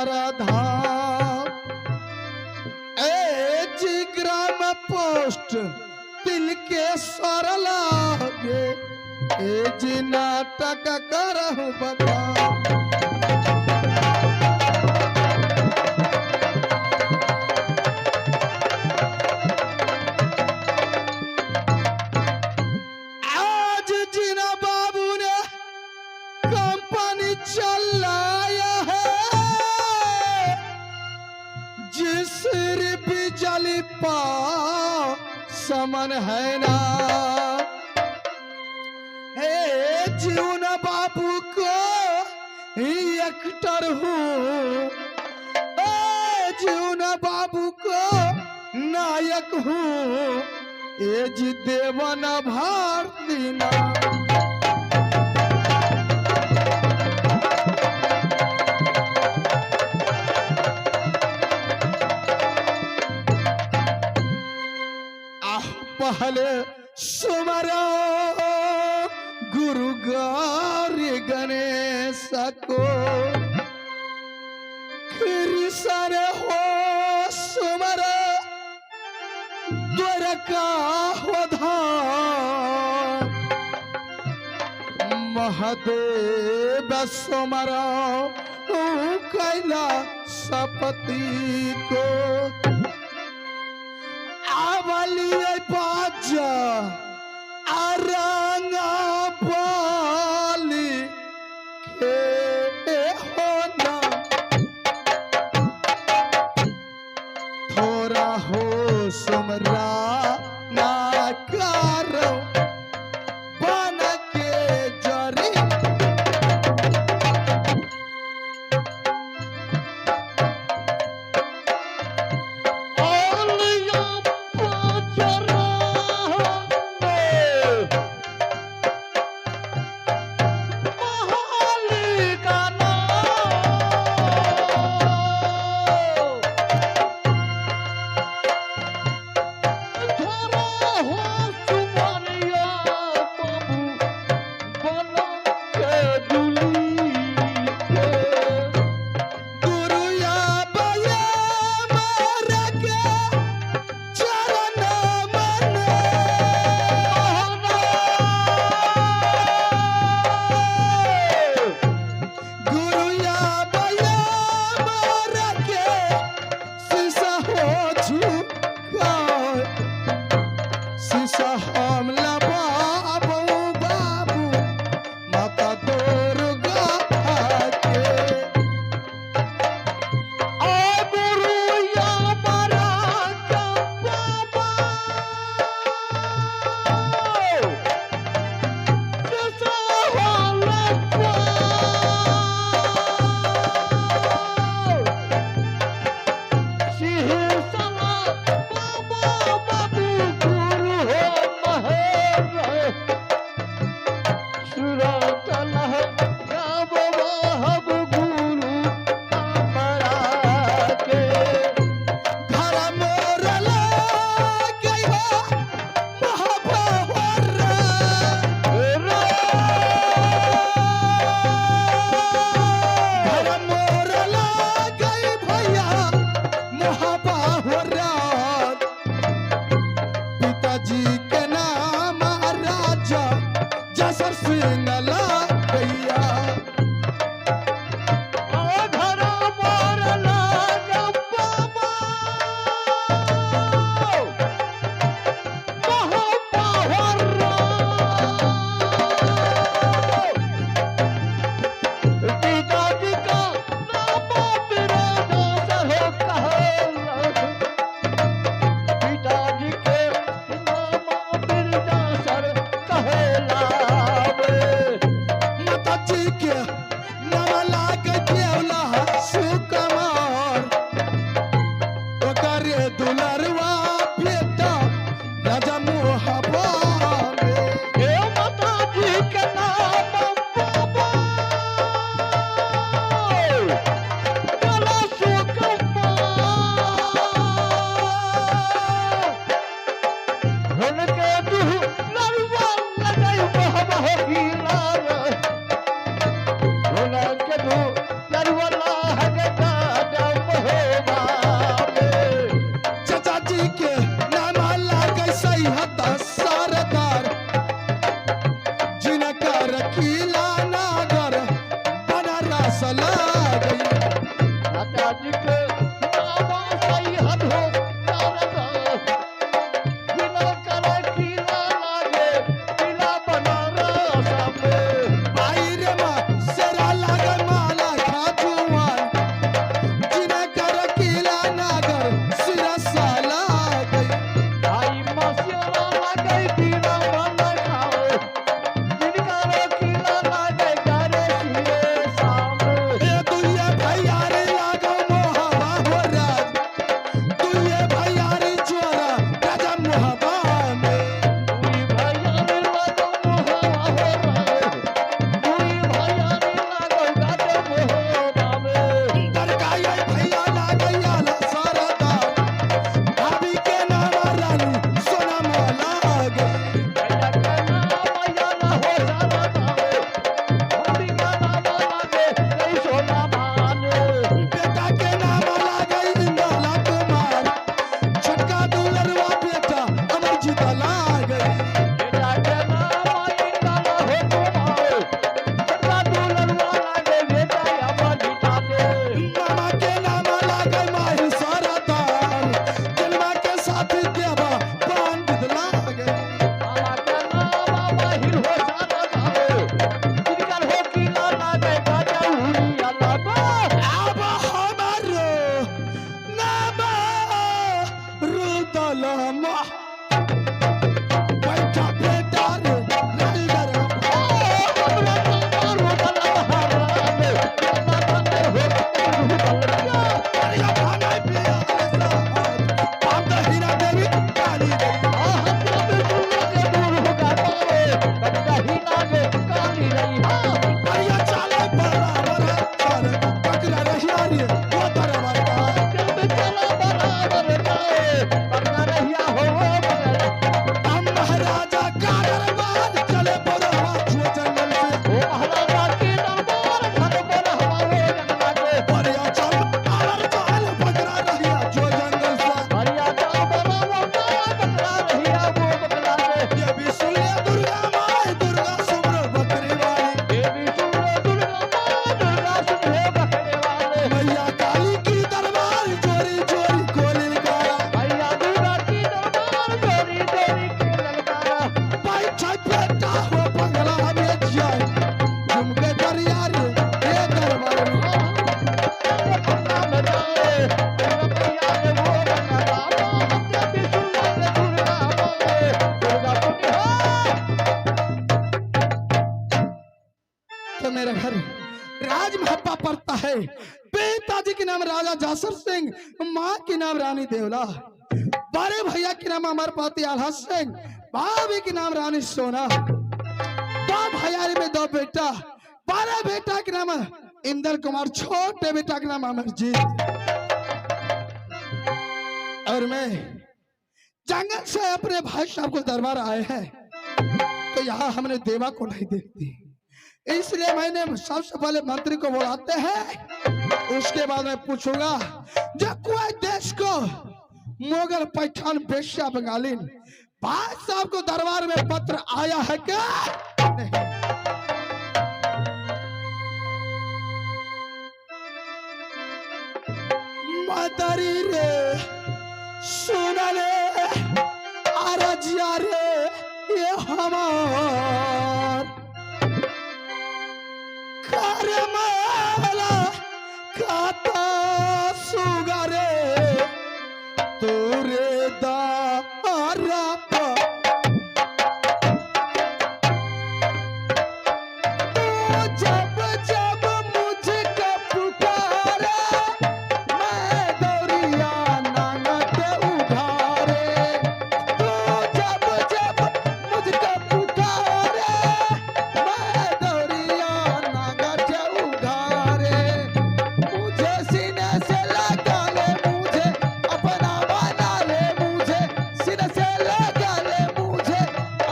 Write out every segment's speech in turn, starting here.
धाम। ए जी ग्राम post Tilakeshwar लागे, ए जी नाटक करहु बता। आज जीना बाबू ने कंपनी चलाया है, जिस बिजली पा समन है ना। हे जीवन बाबू को एक्टर हूँ, ए जीवन बाबू को नायक हूँ, ए जी देवन भारती ना। आह पहले सुमरो गुरु गौरी गणेश को, कृष्ण हो सुमरो द्वारका हो धाम, महादेव सुमरो कैला सपति को। आवलिए बाजा आरंगा बाली के होना, थोड़ा हो सुमरा ना करो बन के जरी। आलिया पाचरा महाली का नाम धरा हो सुमरिया बाबू बना के दुली के। गुरु या बया मार के चरण मन, गुरु या बया मार के शीशा हो झुका, शीशा हम लबाबू बाबू माता दुर्गा के। आ गुरु या मारा का बाबा जैसा हालत सिंह सला बाबा बाबू गुरु हो महेर सुरतल राम वाहब गुरु हमारा के। घर मोर लागे हो महाभवर, घर मोर लागे भैया महाबाहुर, पिताजी के नाम राजा जसर सिंह भैया। घर मोर लाग बाबा महापावर पिताजी का नाम बिराजा हो कहल, पिताजी के नाम बिरजा सर कहलावे। माता जी के नाम लाग देवला सुकमार, ओकरे दुलरवा बेटा राजा मोहबा। हे माता जी के नाम बाबा चला सुकमार, उनके दुह लड़वा लगाई बह की लार, उनके दुह लड़वा लाग लागई। बेटा के नाम इंदल हो कुमार, छोटका दुलरुआ लागे बेटा अमर जीता दे। मामा के नाम लागे माही सरदार, जन्मा के साथी देवा पंडित लागे। मामा के नाम माहिर हो सरदार, जिनकर हो किला लागे गाजा उड़िया लागो। अब हमारो नाम रुदल बैठा बेटा रे राजदर। ओ हमरा नाम रुदल महाराज, बेटा बने हो रुदल राजा। अरे भानाई पिया पाप हीरा देवी काली देवी। आह जब दुल्ला के दूर होगा पावे, बंदा ही लागे काली रही हाँ। अरे चाले बराबर चल पकड़ा रहिया रे वो दरबार का। जब चला बराबर जाए, बंदा रहिया हो वो बगल। हम महाराजा का दरबार चले बरवा जो जंगल से। ओ महाराजा के दरबार घर पर हवा हो जंगला के। बढ़िया चल और चल पकड़ा रहिया जो जंगल से। बढ़िया चल बराबर जाए, बकरा रहिया वो बकरा के। देवी सुन ले दुर्गा माय दुर्गा सुमरो बकरी वाली। देवी सुन ले दुर्गा माँ, दुर्गा सुन ले बकरे वाले। मैया काली की दरबार चोरी चोरी कोलिल कारा। मैया दुर्गा की दरबार चोरी चोरी के ललकारा। बैठा बेटा हो बंगला में जाए झुमके दरिया रे ये दरबार में। तो मेरे घर राज महब्बा पड़ता है। पिताजी के नाम राजा जासर सिंह, माँ के नाम रानी देवला, बड़े भैया के नाम अमरपति आल्हा सिंह, भाभी के नाम रानी सोना। दो भैयारी में दो बेटा, बड़े बेटा के नाम इंदर कुमार, छोटे बेटा के नाम अमरजीत। और मैं जंगल से अपने भाई साहब को दरबार आए हैं तो यहाँ हमने देवा को नहीं देखती, इसलिए मैंने सबसे पहले मंत्री को बुलाते हैं। उसके बाद मैं पूछूंगा जब कोई देश को मुगल पठान बेश्या बंगाली भाई साहब को दरबार में पत्र आया है क्या नहीं? मदरी रे सुनले आरजिया रे ये हमार करमाला खाता सुगरे तोरे दारा तू जब जब मुझको पुकारे मैं दौरिया नानक उघारे। तू जब जब मुझको पुकारे मैं दौरिया नानक उघारे। मुझे सीने से लगा ले, मुझे अपना बना ले, मुझे सीने से लगा ले, मुझे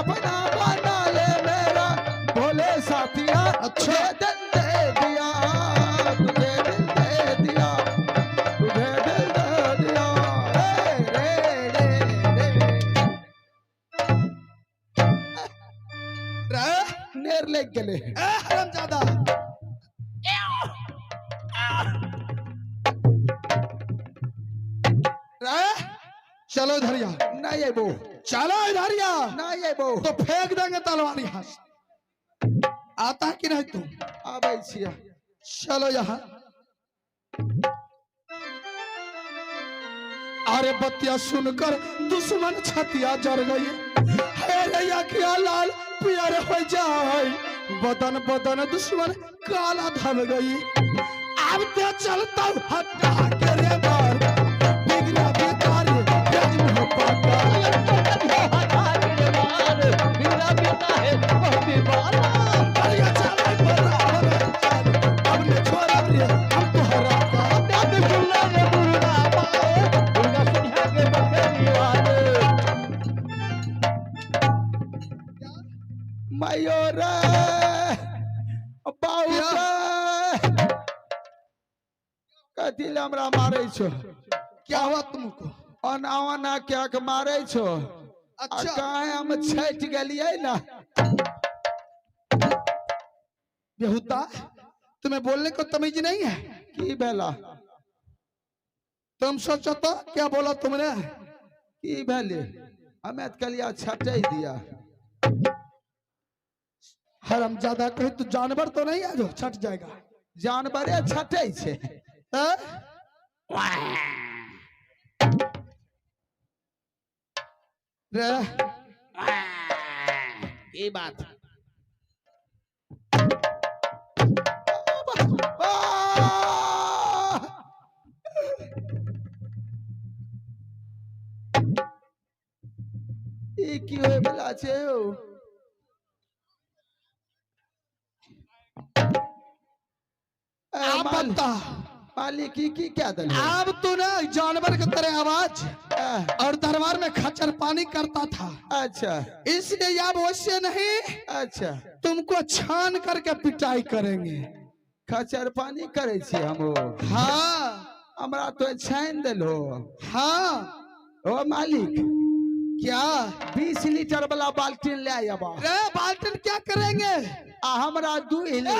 अपना बना ले मेरा भोले साथिया। अच्छा। तुझे दिल दे दिया, तुझे दिल दे दिया, तुझे दिल दे दिया। रे रे रे रे रे नेर लेग गेले। ए हरामजादा रे, चलो इधर या, नहीं आबो, चलो इधर या, नहीं आबो। तो फेंक देंगे तलवार यहाँ से। आता है कि नहीं तुम? आबै छियै। चलो यहाँ। अरे बतिया सुनकर दुश्मन छतिया जर गई, हे रे अखिया लाल पियर हो जाए, बदन बदन दुश्मन काला धब गई। अब ते चलता हटा के रे बार बिगड़ा बेकार राज में पाता। अरे चल बराबर चल, अब ने छोड़ा रे हम तो हरा का। मयूर बाबू कथी ले हमरा मारै छो? क्या हुआ तुमको? ओना ओना क्या के मारै छो? अच्छा। काहे हम छटि गेलियै ने। बेहुदा, तुम्हें बोलने को तमीज नहीं है। की भेला? तुम सोचो तो क्या बोला तुमने? की भेले? हमें तऽ कहलियै छटै दिया। हरम ज्यादा कही तो जानवर तो नहीं है जो छट जाएगा। जानवरे छटै छै। हैं? रे की बात? ई की होय वाला छै यौ? ए, आप बता मालिक की की क्या दल? अब तू ना जानवर की तरह आवाज और दरबार में खच्चर पानी करता था। अच्छा। इसलिए अब वैसे नहीं। अच्छा। तुमको छान करके पिटाई करेंगे। खच्चर पानी करे छी हम? हाँ। हमरा तो छान देलो। हाँ। ओ मालिक। क्या? 20 लीटर वाला बाल्टीन ले आबा। रे बाल्टीन क्या करेंगे? आ हमरा दूह ले।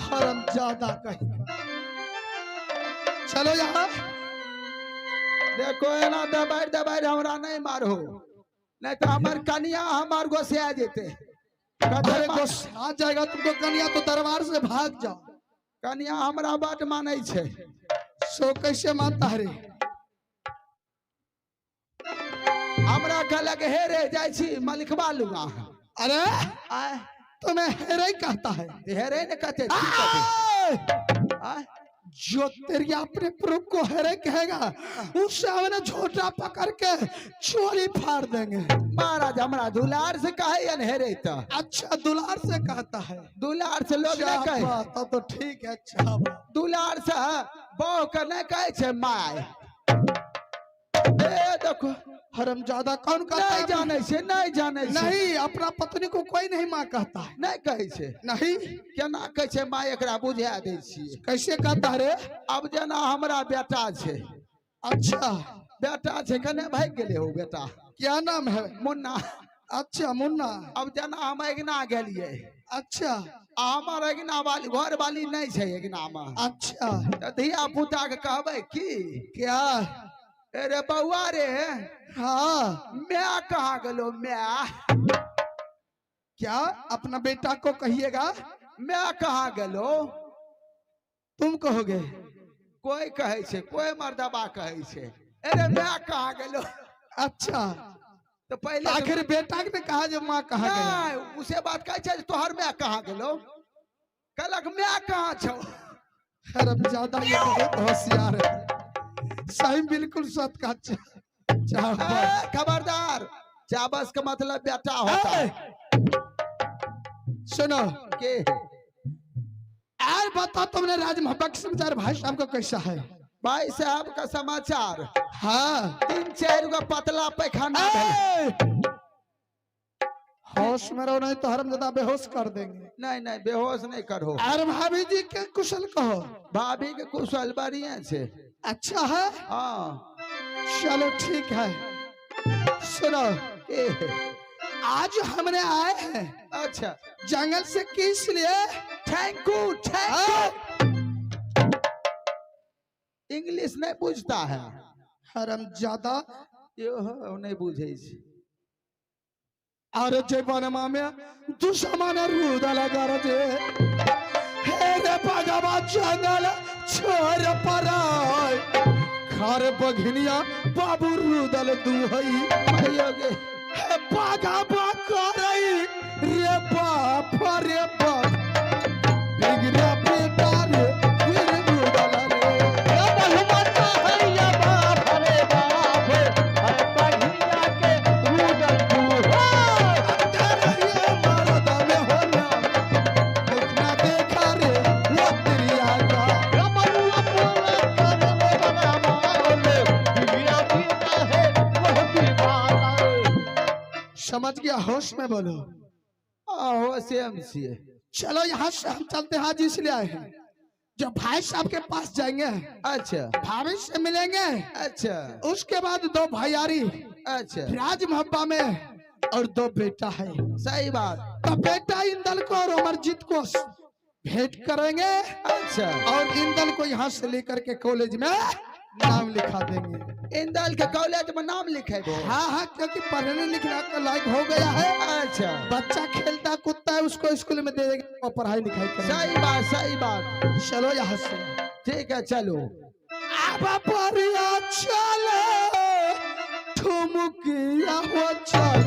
हरम ज्यादा कहीं। चलो यहाँ। देखो एना दबाई दबाई हमरा नहीं मारो, नहीं तो हमर कनिया हमार गोसिया जेते। अरे गोसिया जाएगा तुमको कनिया तो दरबार से भाग जाओ। कनिया हमरा बात मानै छै। सो कैसे मानता है रे? हमरा कहलक हे रे जाइ छी मलिकबा लुगा। अरे तुम्हें हेरे कहता है। हेरे ने कहते। जो तेरी अपने प्रभु को हेरे कहेगा उससे हमने झोटा पकड़ के चोरी फाड़ देंगे। महाराज हमरा दुलार से कहे हेरे तो। अच्छा दुलार से कहता है। दुलार से लोग नहीं कहे। तब तो ठीक है। अच्छा दुलार से बहू के नहीं कहे छे my. ए देखो हरम ज्यादा कौन कहता है? नहीं जाने से, नहीं जाने से। नहीं, अपना पत्नी को कोई नहीं माँ कहता है। नहीं कहे छे। नहीं केना कहे छे माँ, एकरा बुझा दे छी। कैसे कहता है रे? अब जना हमरा बेटा छे। अच्छा बेटा छे, कने भाग गेले हो बेटा? क्या नाम है? मुन्ना। अच्छा मुन्ना। अब जना हम अगना गेलिए। अच्छा। हमार अगना वाली घर वाली नहीं छे अगना में। अच्छा। धिया पुता के कहबै की क्या? अरे बउआ रे। हाँ। मैं कहाँ गलो मैं? क्या अपना बेटा को कहिएगा मैं कहाँ गलो? तुम कहोगे? कोई कहे छे, कोई मर्दबा कहे छे अरे मैं कहाँ गलो। अच्छा तो पहले आखिर बेटा ने कहा जो माँ कहाँ गया? उसे बात कहे छे तोहर मैं कहाँ गलो? कहलक मैं कहाँ छो। अरे ज्यादा ये बहुत होशियार है। सही बिल्कुल सत का खबरदार। चाबस का मतलब बेटा होता है। सुनो के यार बताओ तुमने राज मोहब्बत समाचार भाई साहब का कैसा है? भाई साहब का समाचार। हाँ। 3-4 गो पतला पैखाना। होश में रहो नहीं तो हरमजादा बेहोश कर देंगे। नहीं नहीं बेहोश नहीं करो। अरे भाभी जी के कुशल कहो। भाभी के कुशल बढ़िया छे। अच्छा है। हाँ चलो ठीक है। सुनो आज हमने आए हैं। अच्छा जंगल से किस लिए? Thank you thank you. English नहीं बुझता है हरमजादा। यो नहीं बुझे। अरे जय में दुश्मन रूदल गरजे हे रे भगवा जंगल छोर पराय खार बघिनिया बाबू रूदल दुहई हे बाघा करई रे बाप रे बाप बिगड़ा बेटा रे फिर रूदल रे बाप रे बाप अरे बघिनिया के रूदल दुहई। समझ गया? होश में बोलो। आहो सेम से। चलो यहाँ से हम चलते हैं। आज इसलिए आए हैं जो भाई साहब के पास जाएंगे, अच्छा। भाभी से मिलेंगे। अच्छा। उसके बाद 2 भाईयारी अच्छा। राज मोहब्बा में और 2 बेटा है। सही बात। तो बेटा इंदल को और अमरजीत को भेंट करेंगे। अच्छा। और इंदल को यहाँ से लेकर के कॉलेज में नाम लिखा देंगे। इंदल के कॉलेज में नाम लिखे गो। हाँ हाँ, क्योंकि पढ़ने लिखने का लायक हो गया है। अच्छा। बच्चा खेलता कूदता है, उसको स्कूल में दे देंगे और पढ़ाई लिखाई करेंगे। सही बात, सही बात। चलो यहाँ से। ठीक है चलो। अब परिया चले ठुमकिया हो चल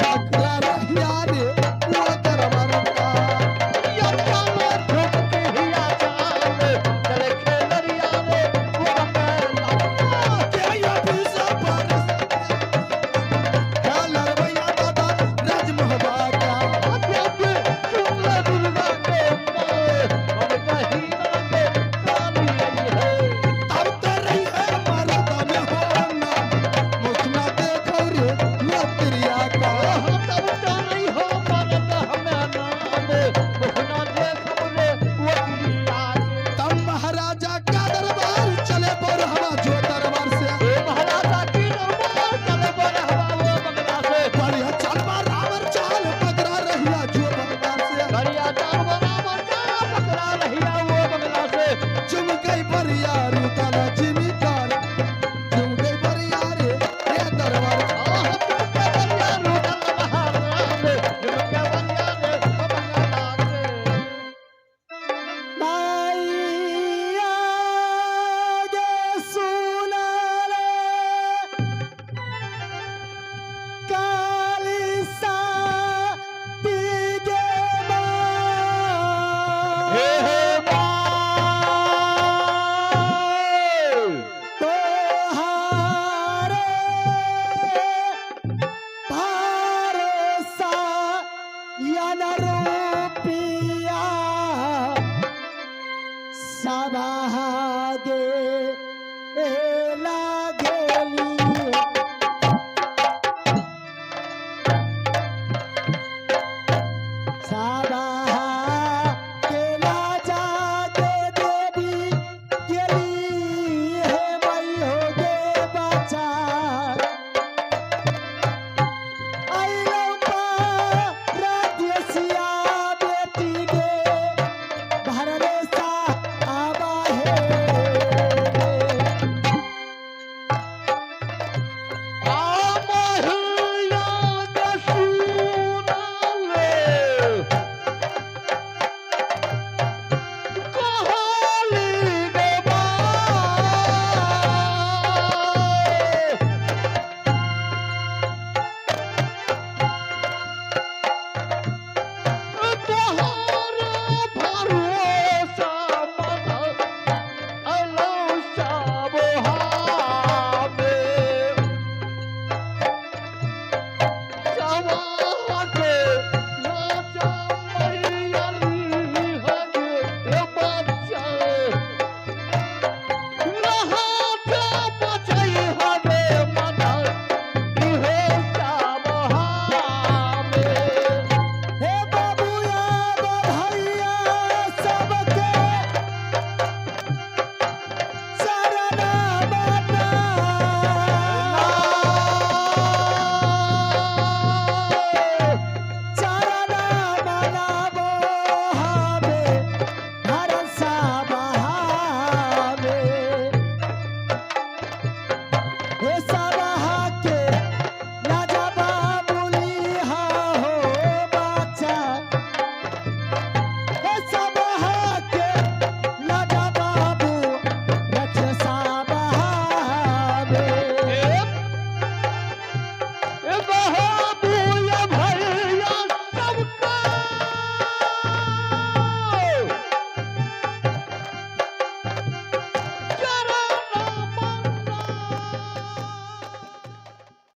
पकड़ा रहिया रे वो दरबार का। के या फिसा पर खेल रवैया दादा राज मोहबा का। तब तो रही है मरदा में होना मुखना देखो रे लतरिया का। तब महाराजा का दरबार चले पर हवा जो दरबार से बढ़िया चलवा रावर चाल पकड़ा रहिया जो दरबार से चुम गई बरिया रुतला जिमी चाल चुम गई बरिया रे रे दरबार। हे।